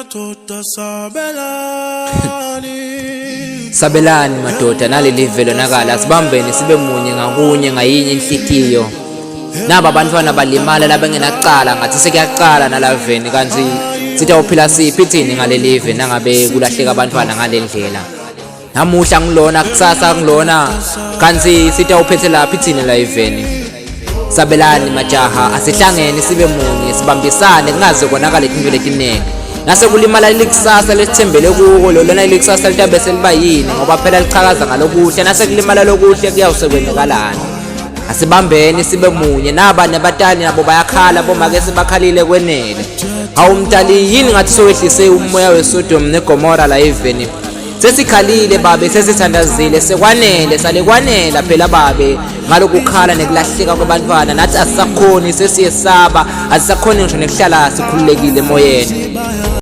Madoda sabelani. Sabelani madoda naleli live lonakala, asibambene sibe munye ngakunye ngayinye inhlitiyo. Naba abantwana balimala labengenacala, ngathi sekuyaqala nalaveni, kanti sitawuphila siphi thini ngaleli live nangabe kulahleka abantwana ngale ndlela? Namuhla ngilona, kusasa ngilona, kanti sitawuphethe laphi thina la eveni? Sabelani majaha, asihlangene sibe munye, sibambisane, kungaze konakale izinto letiningi. Nase kulimala likusasa lesithembele kuko lona likusasa litabe seliba yini, ngoba phela lichakaza ngalokuhle. Nase kulimala lokuhle kuyawusekwenekalani? Asibambeni sibe munye. Naba nabatali nabo bayakhala, bomake sebakhalile kwenele. Hawu mtali, yini ngathi sowehlise umoya weSodom neGomora la eveni? Sesikhalile babe, sesithandazile, sekwanele, salekwanela phela babe ngalokukhala nekulahleka kwabantwana. Nathi asisakhoni, sesiyesaba, asisakhoni ngisho nekuhlala sikhululekile emoyeni.